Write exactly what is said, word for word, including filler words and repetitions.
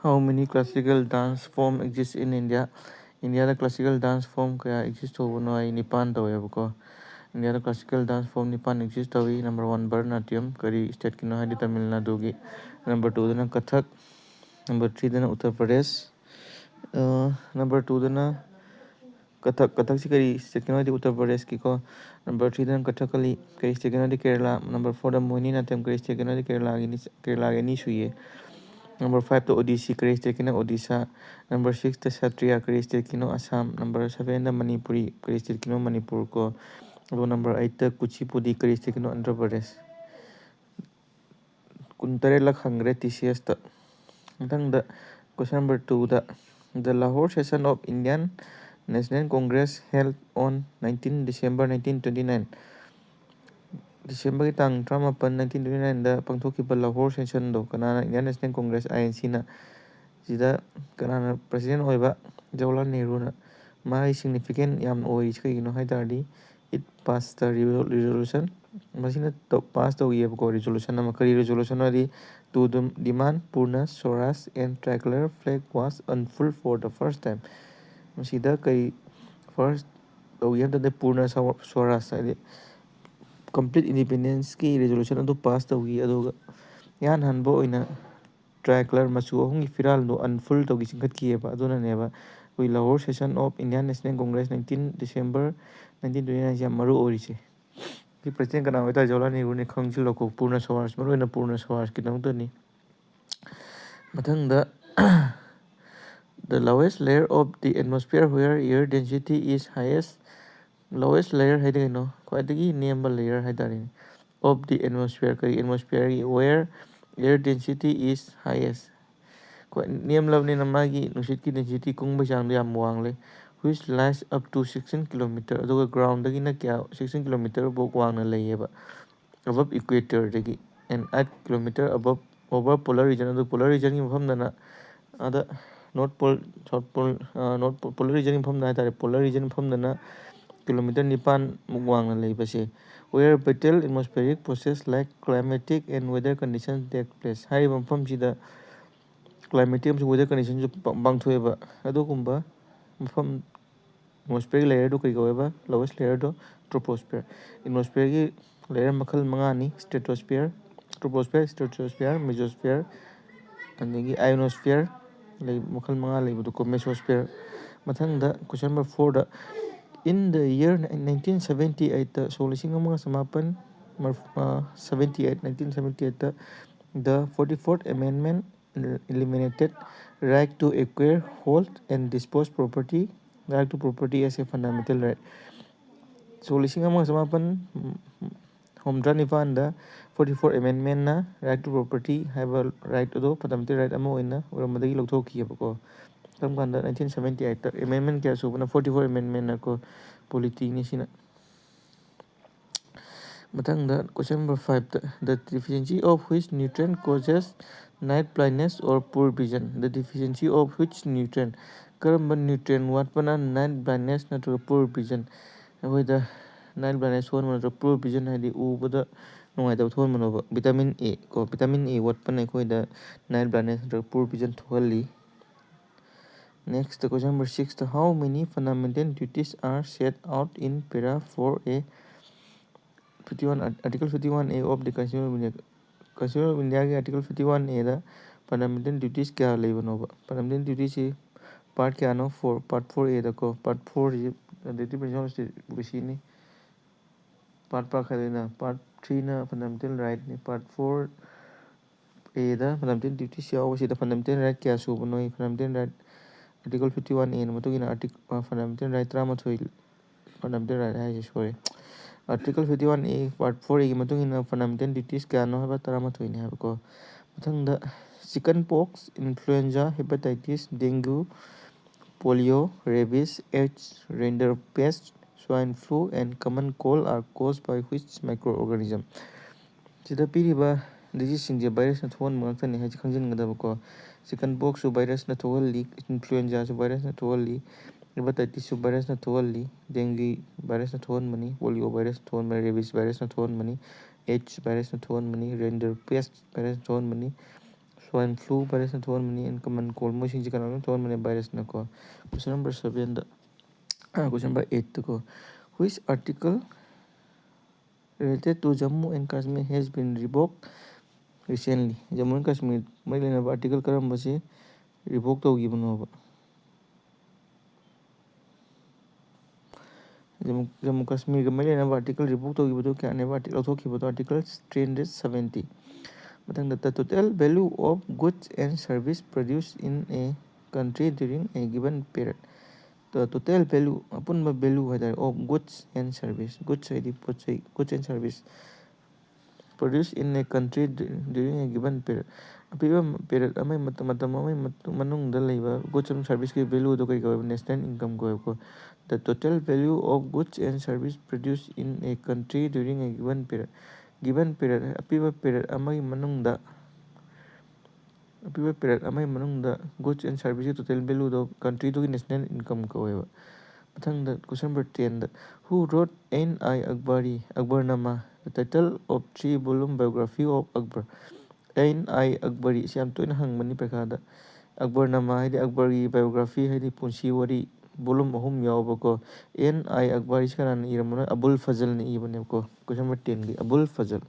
How many classical dance form exist in India? ꯏꯟꯗꯤꯌꯥꯗ classical dance form ꯀꯌꯥ exist ꯇꯧꯕꯅꯣ? ꯑꯩ ꯅꯤꯄꯥꯟ ꯇꯧꯋꯦꯕꯀꯣ꯫ ꯏꯟꯗꯤꯌꯥꯗ classical dance form ꯅꯤꯄꯥꯟ exist ꯇꯧꯏ꯫ Number one, Bharatanatyam, ꯀꯔꯤ stateꯀꯤꯅꯣ ꯍꯥꯏꯗꯤ ꯇꯥꯃꯤꯜ ꯅꯥꯗꯨꯒꯤ꯫ Number twoꯗꯅ Kathak, number threeꯗꯅ Uttar Pradesh, number twoꯗꯅ Kathak, Kathakꯁꯤ ꯀꯔꯤ stateꯀꯤꯅꯣ ꯍꯥꯏꯗꯤ Uttar Pradesh ꯀꯤꯀꯣ꯫ Number threeꯗꯅ Kathakali, ꯀꯔꯤ stateꯀꯤꯅꯣ ꯍꯥꯏꯗꯤ Kerala꯫ Number fourꯗ Mohiniyattam, ꯀꯔꯤ stateꯀꯤꯅꯣ ꯍꯥꯏꯗꯤ Keralaꯒꯤꯅꯤ, Keralaꯒꯤ ꯑꯅꯤ ꯁꯨꯏꯌꯦ꯫ Number fiveꯇ Odissi, ꯀꯔꯤ stateꯀꯤꯅꯣ Odisha꯫ Number sixꯇ Satriya, ꯀꯔꯤ stateꯀꯤꯅꯣ Assam꯫ Number sevenꯗ Manipuri, ꯀꯔꯤ stateꯀꯤꯅꯣ Manipur ꯀꯣ꯫ ꯑꯗꯨꯒ number eightꯇ Kuchipudi, ꯀꯔꯤ stateꯀꯤꯅꯣ Andhra Pradesh꯫ ꯀꯨꯟꯇꯔꯦꯠꯂꯛ ꯍꯪꯈ꯭ꯔꯦ TCSꯇ꯫ ꯃꯊꯪꯗ question number twoꯗ, The Lahore session of Indian National Congress held on nineteen December nineteen twenty-nine꯫ Decemberꯒꯤ ꯇꯥꯡ ꯇꯔꯥꯃꯥꯄꯟ, nineteen twenty-nineꯗ ꯄꯥꯡꯊꯣꯛꯈꯤꯕ Lahore sessionꯗꯣ ꯀꯅꯥꯅ, Indian National Congress, INCꯅ, ꯁꯤꯗ ꯀꯅꯥꯅ president ꯑꯣꯏꯕ? ꯖꯋꯥꯍꯔꯂꯥꯜ ꯅꯦꯍꯔꯨꯅ꯫ ꯃꯥꯒꯤ significant ꯌꯥꯝꯅ ꯑꯣꯏꯔꯤꯁꯤ ꯀꯩꯒꯤꯅꯣ ꯍꯥꯏ ꯇꯥꯔꯗꯤ, it passed the resolution, ꯃꯁꯤꯅ pass ꯇꯧꯈꯤꯑꯕꯀꯣ resolution ꯑꯃ꯫ ꯀꯔꯤ resolution ꯍꯥꯏꯗꯤ, to demand Purna Swaraj and tricolor flag was unfurled for the first time꯫ ꯃꯁꯤꯗ ꯀꯔꯤ first ꯇꯧꯈꯤ ꯍꯥꯏꯕ ꯃꯇꯝꯗ, Purna Swaraj ꯍꯥꯏꯗꯤ complete independenceꯀꯤ resolution ꯑꯗꯨ pass ꯇꯧꯈꯤ꯫ ꯑꯗꯨꯒ ꯏꯍꯥꯟ ꯍꯥꯟꯕ ꯑꯣꯏꯅ tricolor ꯃꯆꯨ ꯑꯍꯨꯝꯒꯤ ꯐꯤꯔꯥꯜꯗꯨ unfurl ꯇꯧꯈꯤ, ꯆꯤꯡꯈꯠꯈꯤꯑꯕ꯫ ꯑꯗꯨꯅꯅꯦꯕ ꯑꯩꯈꯣꯏ Lahore session of Indian National Congress nineteen December nineteen twenty-nineꯁꯦ ꯌꯥꯝ ꯃꯔꯨ ꯑꯣꯏꯔꯤꯁꯦ꯫ ꯁꯤ president ꯀꯅꯥ ꯑꯣꯏꯇꯥꯔꯦ? ꯖꯋꯥꯍꯔꯂꯥꯜ ꯅꯦꯍꯔꯨꯅꯦ, ꯈꯪꯖꯤꯜꯂꯣꯀꯣ꯫ Purna Swaraj, ꯃꯔꯨꯑꯣꯏꯅ Purna Swarajꯀꯤꯗꯃꯛꯇꯅꯤ꯫ ꯃꯊꯪꯗ, the lowest layer of the atmosphere where air density is highest꯫ Lowest layer ꯍꯥꯏꯗꯤ ꯀꯩꯅꯣ? ꯈ꯭ꯋꯥꯏꯗꯒꯤ ꯅꯦꯝꯕ layer ꯍꯥꯏ ꯇꯥꯔꯦꯅꯦ꯫ Of the atmosphere, ꯀꯔꯤ atmosphereꯒꯤ? Where air density is highest꯫ ꯈ꯭ꯋꯥꯏ ꯅꯦꯝꯂꯕꯅꯤꯅ ꯃꯥꯒꯤ ꯅꯨꯡꯁꯤꯠꯀꯤ density, ꯀꯨꯡꯕꯒꯤ ꯆꯥꯡꯗꯣ ꯌꯥꯝ ꯋꯥꯡꯂꯦ꯫ Which lies up to sixteen kilometer, ꯑꯗꯨꯒ groundꯗꯒꯤꯅ ꯀꯌꯥ, sixteen kilometer ꯐꯥꯎ ꯋꯥꯡꯅ ꯂꯩꯌꯦꯕ꯫ Above equatorꯗꯒꯤ and eight kilometer above, over polar region, ꯑꯗꯨ polar regionꯒꯤ ꯃꯐꯝꯗꯅ ꯑꯗ North Pole, South Pole, North Pole, polar regionꯒꯤ ꯃꯐꯝꯗ ꯍꯥꯏ ꯇꯥꯔꯦ, polar region ꯃꯐꯝꯗꯅ kilometer ꯅꯤꯄꯥꯟꯃꯨꯛ ꯋꯥꯡꯅ ꯂꯩꯕꯁꯦ꯫ Where vital atmospheric process like climatic and weather conditions take place꯫ ꯍꯥꯏꯔꯤꯕ ꯃꯐꯝꯁꯤꯗ climatic ꯑꯃꯁꯨꯡ weather conditionꯁꯨ ꯄꯥꯡꯊꯣꯛꯑꯦꯕ꯫ ꯑꯗꯨꯒꯨꯝꯕ ꯃꯐꯝ, atmosphere layerꯗꯨ ꯀꯔꯤ ꯀꯧꯋꯦꯕ? Lowest layerꯗꯣ troposphere꯫ Atmosphereꯒꯤ layer ꯃꯈꯜ ꯃꯉꯥꯅꯤ: stratosphere, troposphere, stratosphere, mesosphere, ꯑꯗꯒꯤ ionosphere ꯂꯩ, ꯃꯈꯜ ꯃꯉꯥ ꯂꯩꯕꯗꯣꯀꯣ, mesosphere꯫ ꯃꯊꯪꯗ question number fourꯗ, in the year nineteen seventy eightꯇ, ꯁꯣꯛ ꯂꯤꯁꯤꯡ ꯑꯃꯒ ꯆꯃꯥꯄꯟ ꯃꯔꯐꯨ, seventy eight, nineteen seventy eightꯇ, the forty fourth amendment eliminated right to acquire, hold and dispose property, right to property as a fundamental right꯫ ꯁꯣꯛ ꯂꯤꯁꯤꯡ ꯑꯃꯒ ꯆꯃꯥꯄꯟ ꯍꯨꯝꯗ꯭ꯔꯥ ꯅꯤꯄꯥꯟꯗ forty four amendmentꯅ right to property ꯍꯥꯏꯕ right ꯑꯗꯣ fundamental right ꯑꯃ ꯑꯣꯏꯅ ꯑꯣꯏꯔꯝꯕꯗꯒꯤ ꯂꯧꯊꯣꯛꯈꯤꯑꯕꯀꯣ꯫ ꯀꯔꯝ ꯀꯥꯟꯗ? Nineteen seventy eightꯇ꯫ Amendment ꯀꯌꯥ ꯁꯨꯕꯅ? Forty four amendmentꯅꯀꯣ, polityꯅꯤ ꯁꯤꯅ꯫ ꯃꯊꯪꯗ question number fiveꯇ, the deficiency of which nutrient causes night blindness or poor vision? The deficiency of which nutrient? ꯀꯔꯝꯕ nutrient ꯋꯥꯠꯄꯅ night blindness ꯅꯠꯇ꯭ꯔꯒ poor vision, ꯑꯩꯈꯣꯏꯗ night blindness ꯊꯣꯛꯍꯟꯕ ꯅꯠꯇ꯭ꯔꯒ poor vision ꯍꯥꯏꯗꯤ ꯎꯕꯗ ꯅꯨꯡꯉꯥꯏꯇꯕ ꯊꯣꯛꯍꯟꯕꯅꯣꯕ? Vitamin A ꯀꯣ, vitamin A ꯋꯥꯠꯄꯅ ꯑꯩꯈꯣꯏꯗ night blindness ꯅꯠꯇ꯭ꯔꯒ poor vision ꯊꯣꯛꯍꯜꯂꯤ꯫ Next question number sixꯇ, how many fundamental duties are set out in para four A fifty one, Article fifty one A of the Constitution of India? Constitution of Indiaꯒꯤ Article fifty one Aꯗ fundamental duties ꯀꯌꯥ ꯂꯩꯕꯅꯣꯕ? Fundamental dutiesꯁꯤ part ꯀꯌꯥꯅꯣ? Four, part four Aꯗꯀꯣ, part fourꯁꯤ fundamental principle of state policyꯅꯤ꯫ Part part ꯈꯥꯏꯗꯣꯛꯏꯅ, part threeꯅ fundamental rightꯅꯤ, part four Aꯗ fundamental duties ꯌꯥꯎꯕꯁꯤꯗ fundamental right ꯀꯌꯥ ꯁꯨꯕꯅꯣ? Fundamental right, Article fifty one Aꯅ ꯃꯇꯨꯡ ꯏꯟꯅ artic-, fundamental right ꯇꯔꯥꯃꯥꯊꯣꯏ, fundamental right ꯍꯥꯏꯁꯦ ꯁꯣꯏꯔꯦ꯫ Article fifty one A part four Aꯒꯤ ꯃꯇꯨꯡ ꯏꯟꯅ fundamental duties ꯀꯌꯥꯅꯣ ꯍꯥꯏꯕ? ꯇꯔꯥꯃꯥꯊꯣꯏꯅꯤ ꯍꯥꯏꯕꯀꯣ꯫ ꯃꯊꯪꯗ chicken pox, influenza, hepatitis, dengue, polio, rabies, AIDS, rinderpest, swine flu and common cold are caused by which microorganism? ꯁꯤꯗ ꯄꯤꯔꯤꯕ diseaseꯁꯤꯡꯁꯦ virusꯅ ꯊꯣꯛꯍꯟꯕ ꯉꯥꯛꯇꯅꯤ ꯍꯥꯏꯁꯦ ꯈꯪꯖꯤꯟꯒꯗꯕꯀꯣ꯫ Chicken poxꯁꯨ virusꯅ ꯊꯣꯛꯍꯜꯂꯤ, influenzaꯁꯨ virusꯅ ꯊꯣꯛꯍꯜꯂꯤ, hepatitisꯁꯨ virusꯅ ꯊꯣꯛꯍꯜꯂꯤ, dengue virusꯅ ꯊꯣꯛꯍꯟꯕꯅꯤ, polio virusꯅ ꯊꯣꯛꯍꯟꯕꯅꯤ, rabies virusꯅ ꯊꯣꯛꯍꯟꯕꯅꯤ, AIDS virusꯅ ꯊꯣꯛꯍꯟꯕꯅꯤ, rinderpest virusꯅ ꯊꯣꯛꯍꯟꯕꯅꯤ, ꯁ꯭ꯋꯥꯏꯟ ꯐ꯭ꯂꯨ ꯚꯥꯏꯔꯁꯅ ꯊꯣꯛꯍꯟꯕꯅꯤ, ꯑꯦꯟ ꯀꯃꯟ ꯀꯣꯜ, ꯃꯣꯏꯁꯤꯡꯁꯦ ꯀꯅꯥꯅ ꯊꯣꯛꯍꯟꯕꯅꯦ? ꯚꯥꯏꯔꯁꯅꯀꯣ꯫ ꯀꯣꯏꯁꯟ ꯅꯝꯕꯔ ꯁꯕꯦꯟꯗ, ꯀꯣꯏꯁꯟ ꯅꯝꯕꯔ ꯑꯩꯠꯇꯀꯣ, which article related to Jammu and Kashmir has been revoked recently? Jammu and Kashmir ꯃꯔꯤ ꯂꯩꯅꯕ ꯑꯥꯔꯇꯤꯀꯜ ꯀꯔꯝꯕꯁꯤ ꯔꯤꯚꯣꯛ ꯇꯧꯈꯤꯕꯅꯣꯕ? ꯖꯃꯨ ꯖꯃꯨ ꯀꯥꯁꯃꯤꯔꯒ ꯃꯔꯤ ꯂꯩꯅꯕ ꯑꯥꯔꯇꯤꯀꯜ ꯔꯤꯚꯣꯛ ꯇꯧꯈꯤꯕꯗꯨ ꯀꯌꯥꯅꯦꯕ? ꯑꯥꯔꯇꯤꯀꯜ ꯂꯧꯊꯣꯛꯈꯤꯕꯗꯣ ꯑꯥꯔꯇꯤꯀꯜ ꯊ꯭ꯔꯤ ꯍꯟꯗ꯭ꯔꯦꯠ ꯁꯕꯦꯟꯇꯤ꯫ ꯃꯊꯪꯗ, the total value of goods and service produced in a country during a given period. The total value, ꯑꯄꯨꯟꯕ value ꯍꯥꯏꯇꯥꯔꯦ, of goods and service, goods ꯍꯥꯏꯗꯤ ꯄꯣꯠ ꯆꯩ, goods and service produced in a country du- during a given period. ꯑꯄꯤꯕ period ꯑꯃꯒꯤ ꯃꯇꯝ, ꯃꯇꯝ ꯑꯃꯒꯤ ꯃꯇꯨꯡ- ꯃꯅꯨꯡꯗ ꯂꯩꯕ goods and serviceꯀꯤ valueꯗꯣ ꯀꯔꯤ ꯀꯧꯋꯦꯕ? National income ꯀꯧꯋꯦꯕꯀꯣ꯫ The total value of goods and service produced in a country during a given period. Given period, ꯑꯄꯤꯕ period ꯑꯃꯒꯤ ꯃꯅꯨꯡꯗ, ꯑꯄꯤꯕ period ꯑꯃꯒꯤ ꯃꯅꯨꯡꯗ goods and serviceꯀꯤ total valueꯗꯣ countryꯗꯨꯒꯤ national income ꯀꯧꯋꯦꯕ꯫ ꯃꯊꯪꯗ ꯀꯣꯏꯁꯟ ꯅꯝꯕꯔ ꯇꯦꯟꯗ, who wrote Ain i Akbari, Akbarnama, the title of three volume biography of Akbar? Ain i Akbari, ꯁꯤ ꯌꯥꯝ ꯇꯣꯏꯅ ꯍꯪꯕꯅꯤ ꯄꯩꯈꯥꯗ꯫ ꯑꯛꯕꯔꯅꯥꯃꯥ ꯍꯥꯏꯗꯤ ꯑꯛꯕꯔꯒꯤ biography ꯍꯥꯏꯗꯤ ꯄꯨꯟꯁꯤ ꯋꯥꯔꯤ volume ꯑꯍꯨꯝ ꯌꯥꯎꯕꯀꯣ꯫ ꯑꯦꯟ ꯑꯥꯏ ꯑꯛꯕꯥꯔꯤꯁꯤ ꯀꯅꯥꯅ ꯏꯔꯝꯕꯅꯣ? ꯑꯕꯨꯜ ꯐꯖꯜꯅ ꯏꯕꯅꯦꯕꯀꯣ꯫ ꯀꯣꯏꯁꯟ ꯅꯝꯕꯔ ꯇꯦꯟꯒꯤ ꯑꯕꯨꯜ ꯐꯖꯜ꯫